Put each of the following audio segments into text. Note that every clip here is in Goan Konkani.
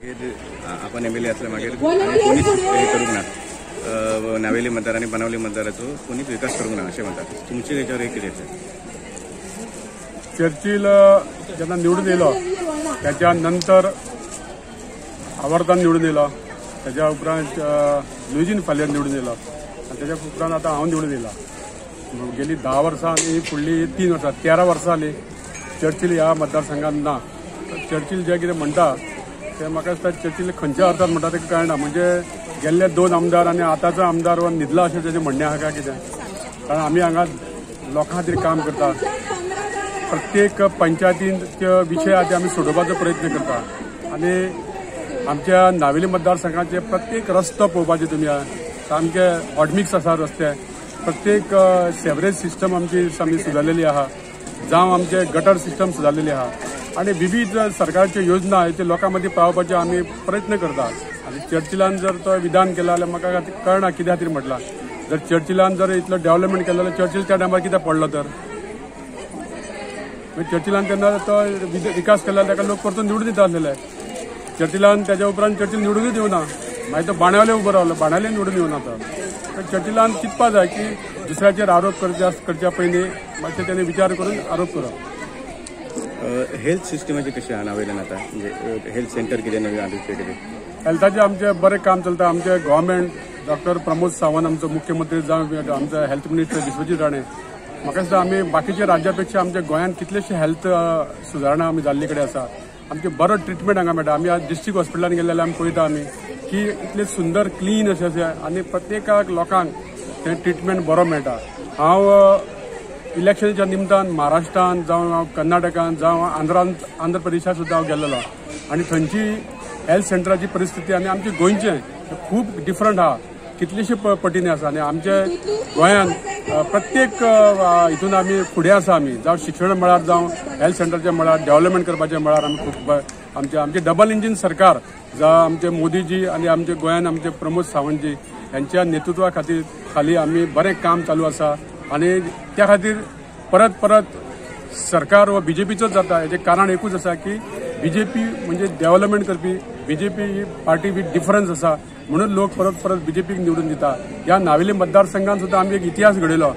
आपण एमएलए असले मागीर कोणीच हे करूंक ना, नावेली मतदार आनी बाणावली मतदाराचो कोणीच विकास करूंक ना अशें म्हणटात, तुमचे हेच्यावर एक कितें? चर्चिल जेन्ना निवडून येयलो त्याच्या नंतर आवर्तान निवडून येयलो, त्याच्या उपरांत लुईजीन फालेर निवडून येयलो आनी त्याच्या उपरांत आतां हांव निवडून येयला. गेली 10 वर्सां आनी फुडली 3 वर्सां 13 वर्सां जाली चर्चिल ह्या मतदारसंघात ना. चर्चिल जे कितें म्हणटा ते म्हाका दिसता चर्चिल खंयच्या अर्थान म्हणटा तें कळना. म्हणजे गेल्ले 2 आमदार आनी आतांचो आमदार हो न्हिदला अशें तेजें म्हणणें आहा काय कितें? कारण आमी हांगा लोकां खातीर काम करता, प्रत्येक पंचायतींचे विशय आहा ते आमी सोडोवपाचो प्रयत्न करता आनी आमच्या नावेली मतदारसंघाचे प्रत्येक रस्तो पळोवपाचे तुमी सामके हॉटमिक्स आसा रस्ते, प्रत्येक सेवरेज सिस्टम आमची आमी सुदारलेली आहा, जावं आमचे गटर सिस्टम सुदारलेली आहा आनी विविध सरकारच्यो योजना ते लोकां मदीं पावोवपाचे आमी प्रयत्न करता. आनी चर्चिलान जर तो विधान केला जाल्यार म्हाका कळना कित्या खातीर म्हटलां. जर चर्चिलान जर इतलो डेव्हलपमेंट केलो जाल्यार चर्चिल त्या टायमार कित्याक पडलो तर? चर्चिलान तेन्ना तो विकास केला ताका लोक परतून निवडून दिता आसलेले. चर्चिलान त्याच्या उपरांत चर्चिल निवडूनच येवना, मागीर तो बाणावले उबो रावलो, बाणावले निवडून येवना. तो चर्चिलान चिंतपा जाय की दुसऱ्याचेर आरोप करच्या पयलीं मातशें तेणें विचार करून आरोप करप. हेल्थ सिस्टमाचे कशें आहा नावेल्यान आतां, म्हणजे हेल्थ सेंटर कितें नवीन आहा कितें? हेल्थाचें आमचें बरें काम चलता. आमचे गव्हर्मेंट डॉक्टर प्रमोद सावंत आमचो मुख्यमंत्री जावं आमचो हेल्थ मिनिस्टर विश्वजीत राणे, म्हाका दिसता आमी बाकीच्या राज्या पेक्षा आमच्या गोंयांत कितलेशे हेल्थ सुदारणा आमी जाल्ले कडेन आसा. आमचें बरो ट्रिटमेंट हांगा मेळटा. आमी आज डिस्ट्रिक्ट हॉस्पिटलान गेले जाल्यार आमी पळयता आमी की इतलें सुंदर क्लीन अशें आसा आनी प्रत्येकाक लोकांक तें ट्रिटमेंट बरो मेळटा. हांव इलेक्शनाच्या निमतान महाराष्ट्रान जावं हांव कर्नाटकान जावं आंध्र प्रदेशात सुद्दां हांव गेल्लो आनी थंयची हेल्थ सेंटराची परिस्थिती आनी आमचे गोंयचें खूब डिफरंट आहा, कितलेशे पटींनी आसा. आनी आमचे गोंयांत प्रत्येक हितून आमी फुडें आसा. आमी जावं शिक्षण मळार जावं हेल्थ सेंटरच्या मळार डेव्हलपमेंट करपाच्या मळार आमी खूब आमचे आमचे डबल इंजीन सरकार जावं आमचे मोदीजी आनी आमचे गोंयांत आमचे प्रमोद सावंतजी यांच्या नेतृत्वा खातीर खाली आमी बरें काम चालू आसा आनी त्या खातीर परत परत सरकार हो बीजेपीचोच जाता. हेजें कारण एकूच आसा की बीजेपी म्हणजे डेव्हलपमेंट करपी, BJP he party with difference आसा म्हणून लोक परत परत बीजेपीक निवडून दिता. ह्या नावेली मतदारसंघान सुद्दां आमी एक इतिहास घडयलो.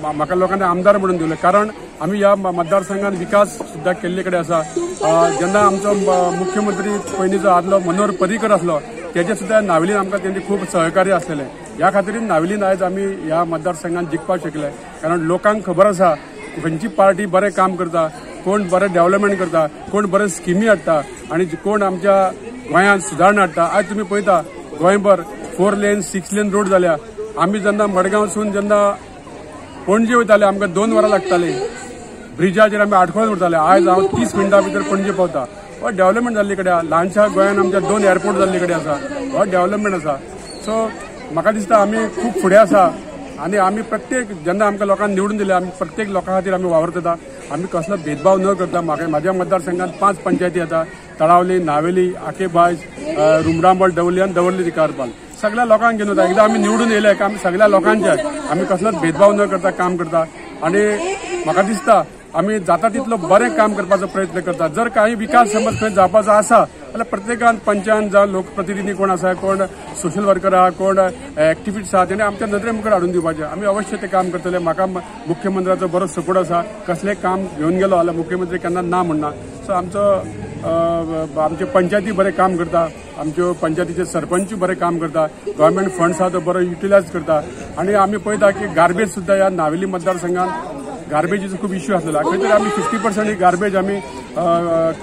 म्हाका लोकांनी आमदार म्हणून दिलो कारण आमी ह्या मतदारसंघान विकास सुद्दां केल्ले कडेन आसा. जेन्ना आमचो मुख्यमंत्री पयलींचो आदलो मनोहर पर्रीकर आसलो तेजे सुद्दां नावेलीन आमकां तेंचे खूब सहकार्य आसलेलें. ह्या खातीर नावेलीन आयज आमी ह्या मतदारसंघान जिखपाक शकले कारण लोकांक खबर आसा खंयची पार्टी बरें काम करता, कोण बरें डेव्हलपमेंट करता, कोण बरें स्किमी हाडटा आनी कोण आमच्या गोंयांत सुदारणा हाडटा. आयज तुमी पळयता गोंयभर 4 लेन 6 लेन रोड जाल्या. आमी जेन्ना मडगांवसून जेन्ना पणजे वयताले आमकां 2 वरां लागतालीं, ब्रिजाचेर आमी आडखळून उरताले. आयज हांव 30 मिनटां भितर पणजे पावता. हो डेव्हलपमेंट जाल्ले कडेन आहा. ल्हानशा गोंयांत आमच्या 2 एअरपोर्ट जाल्ले कडेन आसा. हो डेव्हलपमेंट आसा. सो म्हाका दिसता आमी खूब फुडें आसा आनी आमी प्रत्येक जेन्ना आमकां लोकांनी निवडून दिले आमी प्रत्येक लोकां खातीर आमी वावरता. आमी कसलो भेदभाव न करता. म्हाका म्हाज्या मतदारसंघात 5 पंचायती येता, तळावली, नावेली, आकेबायज, रुमडांबळ, दवर्ली आनी दवर्ली रिकारपाल. सगळ्या लोकांक घेवन वता. एकदां आमी निवडून येयले की आमी सगळ्या लोकांचे आमी कसलोच भेदभाव न करता काम करता आनी म्हाका दिसता आमी जाता तितलो बरें काम करपाचो प्रयत्न करता. जर काही विकास समज खंय जावपाचो आसा जाल्यार प्रत्येकान पंचायत जावं लोकप्रतिनिधी कोण आसा, कोण सोशल वर्कर आहा, कोण एक्टिविस्ट आहा तेणे आमच्या नदरे मुखार हाडून दिवपाचें. आमी अवश्य तें काम करतले. म्हाका मुख्यमंत्र्याचो बरो सपोर्ट आसा. कसलें काम घेवन गेलो जाल्यार मुख्यमंत्री केन्ना ना म्हणना. सो आमचो आमच्यो पंचायती बरें काम करता, आमच्यो पंचायतीचे सरपंचूय बरें काम करता, गव्हर्मेंट फंड्स आहा तो बरो युटिलायज करता आनी आमी पळयता की गार्बेज सुद्दां ह्या नावेली मतदारसंघात गार्बेजीचो खूब इश्यू आसलेलो. खंय तरी आमी 50% ही गार्बेज आमी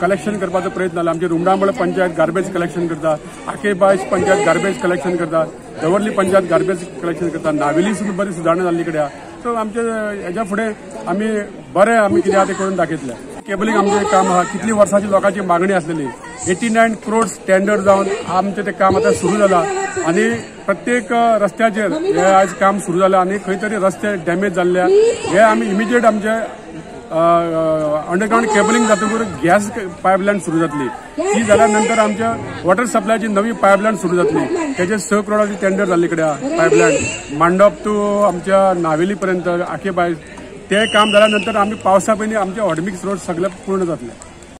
कलेक्शन करपाचो प्रयत्न जाला. आमची रुमडांबळ पंचायत गार्बेज कलेक्शन करता, आकेबायज पंचायत गार्बेज कलेक्शन करता, दवर्ली पंचायत गार्बेज कलेक्शन करता, नावेली सुद्दां बरी सुदारणा जाल्ली कडेन आहा. सो आमचे हेज्या फुडें आमी बरें आमी कितें आहा तें करून दाखयतले. केबलिंग आमचें काम आहा, कितली वर्सांची लोकांची मागणी आसलेली. 89 करोड स्टँडर्ड जावन आमचें तें काम आतां सुरू जालां आनी प्रत्येक रस्त्याचेर हें आयज काम सुरू जालां आनी खंय तरी रस्ते डॅमेज जाल्ले हे आमी इमिजिएट आमचे अंडरग्रावंड केबलिंग जातकूच गॅस पायपलायन सुरू जातली. ती जाल्या नंतर आमच्या वॉटर सप्लायची नवी पायपलायन सुरू जातली. तेजे 6 करोडाची टेंडर जाल्ले कडेन पायपलायन मांडप टू आमच्या नावेली पर्यंत आखे बाय ते काम जाल्या नंतर आमी पावसा पयलीं आमचे हॉटमिक्स रोड सगळे पूर्ण जातले.